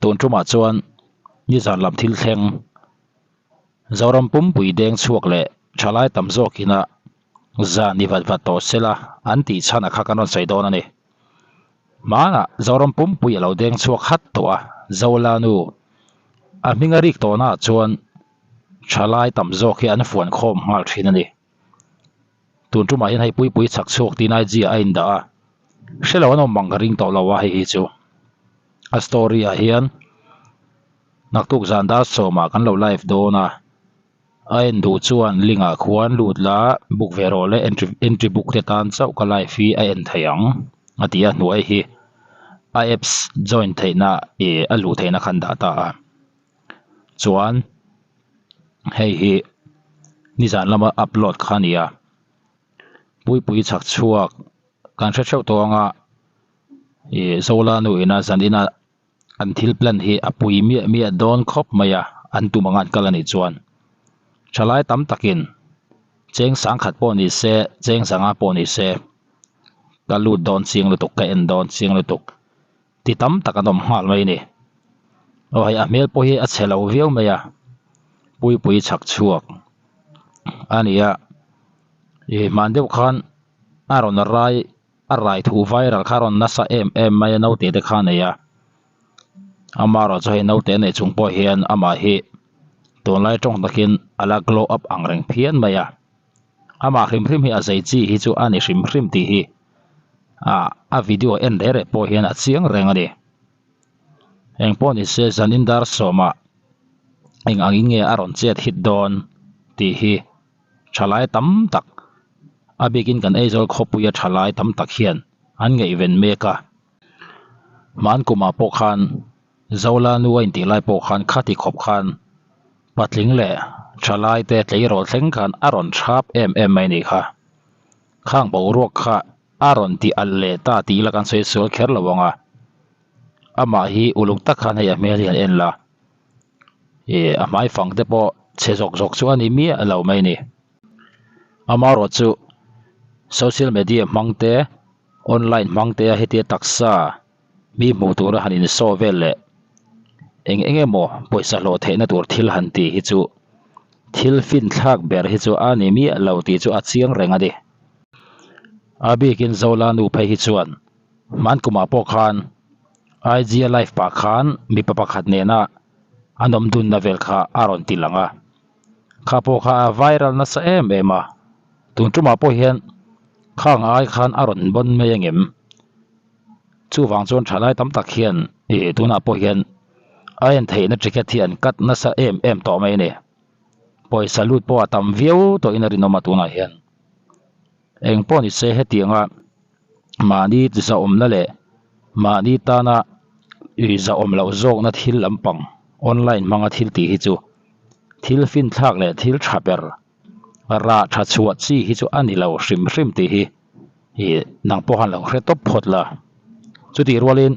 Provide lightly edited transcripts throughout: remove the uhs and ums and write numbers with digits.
Tun tumah chuan nizan lam thil thleng Zoram pumpui deng chhuak leh thalai tam zawk ina zan i vat vat tawh sela an tih chhan a kha kan rawn sawi dawn a ni. Hmanah Zoram pumpui a lo deng chhuak hat tawh a, Zolanu a hming a rik tawhnaah chuan thalai tam zawk hi an fuan khawm nghal thin a ni. Tun tumah hian hei puipui chhak chhuak tiin IG ah a indah a, hrelo an awm ang ka ring tawh lo a hei hi chu a story ah hian naktuk zan dar sawmah kan lo live dawn a, a en duh chuan link ah khuan lut la book ve rawh le entry entry book te tan chauh ka live hi a en thei ang a ti a hnuai hi a apps join theihna ih a luh theihna khan dah ta a chuan. Hei hi nizan lama upload kha a ni a, puipui chhak chhuak kan hre theuh tawh ang a, ih Zola nu ina zan ina an thil plan hi a pui miah miah dawn khawp mai a, an tum anga an kal a nih chuan thalai tam takin cheng sangkhat pawh ni se cheng sanga pawh ni se ka lut dawn chiang lutuk ka en dawn chiang lutuk. Ti tam tak an awm nghal mai a ni. Aw hei a hmel pawh hi a chhe lo viau mai a, puipui chhak chhuak a ni a, ih hman deuh khan a rawn rai a rai thu viral kha a rawn nasa em em mai a naute te kha a nei a, amaherawh chu hei naute a neih chung pawh hian amah hi tunlai tawng takin a la glow up ang reng phian mai a, amah hrim hrim hi a zei chi hi chu a ni hrim hrim tih hi. ah a video en reh reh pawh hian a chiang reng a ni engpawh ni se zanin dar sawmah eng angin nge a rawn chet hit dawn tih hi thalai tam tak a bikin kan Aizawl khawpuia thalai tam tak hian an ngaihven mek a hman kumah pawh khan Zola nu a intih lai pawh khan khati khawp khan patling leh thalai te tleirawl thleng khan a rawn thap em em mai a nih kha. Khang boruak kha a rawn ti alh leh ta tih ila kan sawi sual kher lo ang a, amah hi uluk tak khan hei a hmel hi an en la, ih a hmai fang te pawh chhe zawk zawk chu a ni miah lo mai a ni. Amaherawh chu social media hmang te, online hmang te a hetia taksa mi hmuh tura han insaw vel leh eng eng emaw pawisa hlawh theihna tur thil han tih hi chu thil finthlak ber hi chu a ni miah lo tih chu a chiang reng a ni. A bikin Zola nu phei hi chuan hman kumah pawh khan IG a live pah khan mipa pakhat nena an awm dunna vel kha a rawn ti lang a, kha pawh kha a viral nasa em em a, tun tumah pawh hian khang ai khan a rawn bawn mai angem? Chuvang chuan thalai tam tak hian ih tunah pawh hian a en theihna ticket hi an cut nasa em em tawh mai a ni. Pawisa lut pawh a tam viau tawhin a rinawm a tunah hian. Eng pawh ni se hetianga mahni zahawmna leh mahni tana ih zahawm loh zawkna thil lampang online hmanga thil tih hi chu thil finthlak leh thil tha ber rah tha chhuah chi hi chu a ni lo hrim hrim tih hi. Ih nang pawh khan lo hre tawp phawt la. Chutih rualin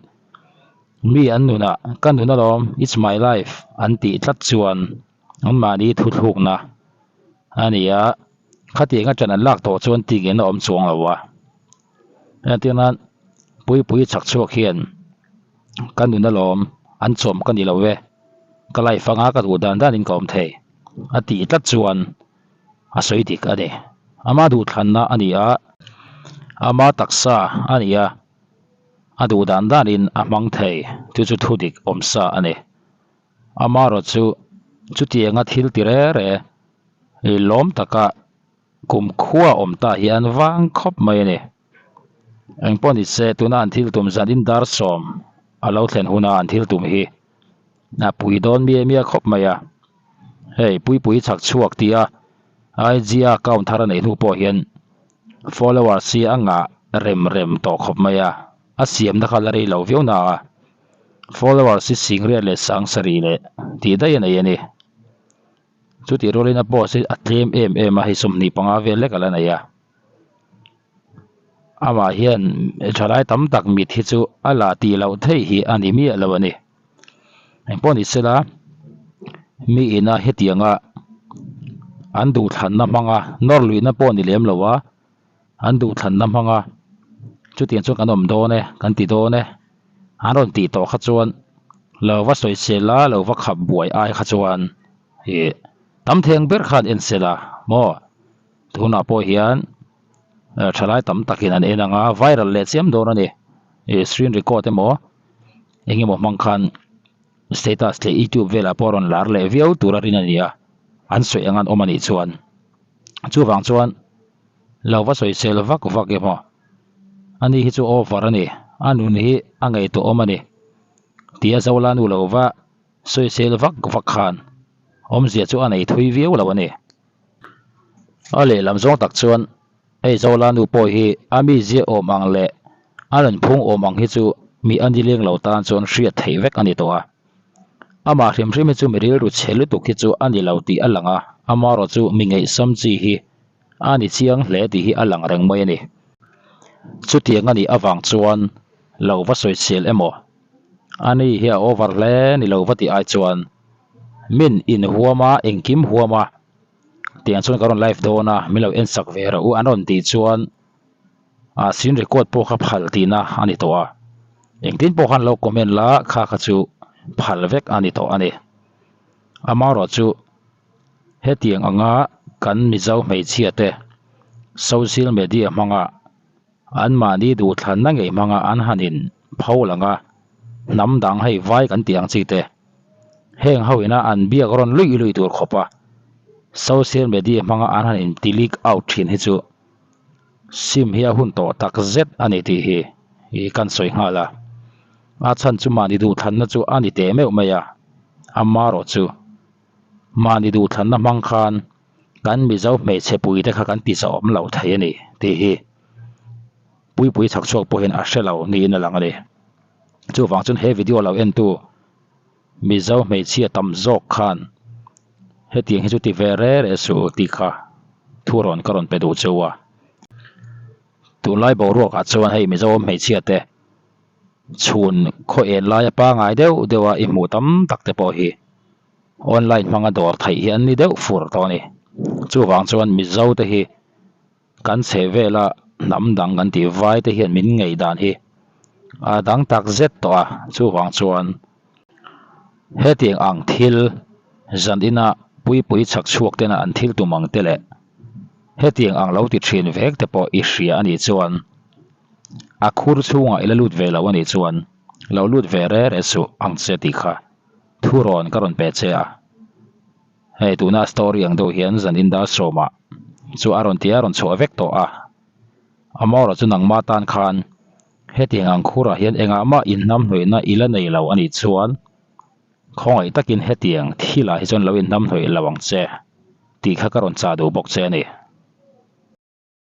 mi an nunah ka nun alawm it's my life an tih tlat chuan anmahni thuthlukna a ni a, khatiang atang an lak tawh chuan tingin a awm chuang lo a. Entir nan Puipui chhak chhuak hian ka nun alawm an chawm ka ni lo e, ka life anga ka duh dan danin ka awm thei a tih tlat chuan a sawi dik a ni. Ama duhthlanna a ni a, ama taksa a ni a, a duh dan danin a hmang thei chu chu thu dik awm sa a ni. Amaherawh chu chutianga thil ti re re lawm taka kumkhua awm ta hi an vang khawp mai a ni. Engpawh ni se tuna an thil tum zan in dar sawm a lo thlen huna an thil tum hi a pui dawn miah miah khawp mai a. Hei Puipui chhak chhuak tia IG a account thar a neih hnu pawh hian followers hi a ngah rem rem tawh khawp mai a, a siamna kha la rei lo viau na a, followers hi singriat leh sangsarih leh tih daih a nei a ni. Chutih rualin a post hi a tlem em em a, hei 25 vel lek a la nei a. Amah hian thalai tam tak mit hi chu a la tih loh theih hi a ni miah lo a ni. Engpawh ni sela mi ina hetianga an duhthlanna hmanga nawr luihna pawh ni lem lo a, an duhthlanna hmanga chutiang chuan kan awm dawn e kan ti dawn e an rawn tih tawh kha chuan. Lo va sawisel a, lo va khap buai ai kha chuan ih tam theng ber khan en sela maw? Tunah pawh hian thalai tam takin an en ang a, viral leh chiam dawn a ni. Ih screen record emaw eng emaw hmang khan status leh youtube velah pawh a rawn lar leh viau tur a rin a ni a, an sawi ang an awm a nih chuan. Chuvang chuan lo va sawisel vak vak emaw ani hi chu over a ni, a nun hi a ngaihtuah awm a ni tia Zola nu lo va sawisel vak vak khan awmzia chu a nei thui viau lo a ni. A lehlam zawng tak chuan hei Zola nu pawh hi a mizia awm ang leh a nunphung awm ang hi chu mi a nileng lo tan chuan hriat theih vek a ni tawh a. Amah hrim hrim hi chu mi rilru chhe lutuk hi chu a ni lo tih a lang a, amaherawh chu mi ngaihsam chi hi a ni chiang hle tih hi a lang reng mai a ni. Chutiang a nih avang chuan lo va sawisel emaw? Ani hi a over hle ni lo va tih ai chuan min inhuam a, engkim huam a, tiang chuan ka rawn live dawn a, min lo en sak ve rawh u an rawn tih chuan a screen record pawh kha phal tihna a ni tawh a, engtin pawh khan lo comment la kha kha chu phal vek a ni tawh a ni. Amaherawh chu hetiang anga kan Mizo hmeichhia te social media hmanga anmahni duhthlanna ngei hmanga an han in pho lang a, hnam dang hei vai kan tih ang chi te heng ho ina an biak rawn luih luih tur khawp a social media hmanga an han in ti leak out thin hi chu Sim hi a hun tawh tak zet a ni tih hi i kan sawi nghal a. A chhan chu mahni duhthlanna chu a ni teh meuh mai a, amarawh chu mahni duhthlanna hmang khan kan Mizo hmeichhe pui te kha kan ti zahawm lo thei a ni tih hi Puipui chhak chhuak pawhin a hre lo niin a lang a ni. Chuvang chuan he video lo entu Mizo hmeichhia tam zawk khan hetiang hi chu ti ve re re suh u tih kha thu rawn ka rawn pe duh cheu a. Tunlai boruakah chuan hei Mizo hmeichhia te chhun khaw en laia pangai deuh deuh a i hmuh tam tak te pawh hi online hmanga dawr theih hi an ni deuh fur tawh a ni. Chuvang chuan Mizo te hi Kan chheh vela hnam dang kan tih vai te hian min ngaih dan hi a dang tak zet tawh a, chuvang chuan hetiang ang thil zan ina puipui chhak chhuak tena an thil tum ang te leh hetiang ang lo ti thin vek te pawh i hria a nih chuan a khur chhungah i la lut ve lo a nih chuan lo lut ve re re suh ang che tih kha thurawn ka rawn pe che a. Hei tuna story ang deuh hian zan in dar sawmah chu a rawn ti a rawn chhuah vek tawh a, amaherawh chu nangmah tan khan hetiang ang khurah hian engah mah inhnamhnawihna i la nei lo a nih chuan khawngaih takin hetiang thilah hi chuan lo inhnamhnawih lo ang che tih kha ka rawn chah duh bawk che a ni.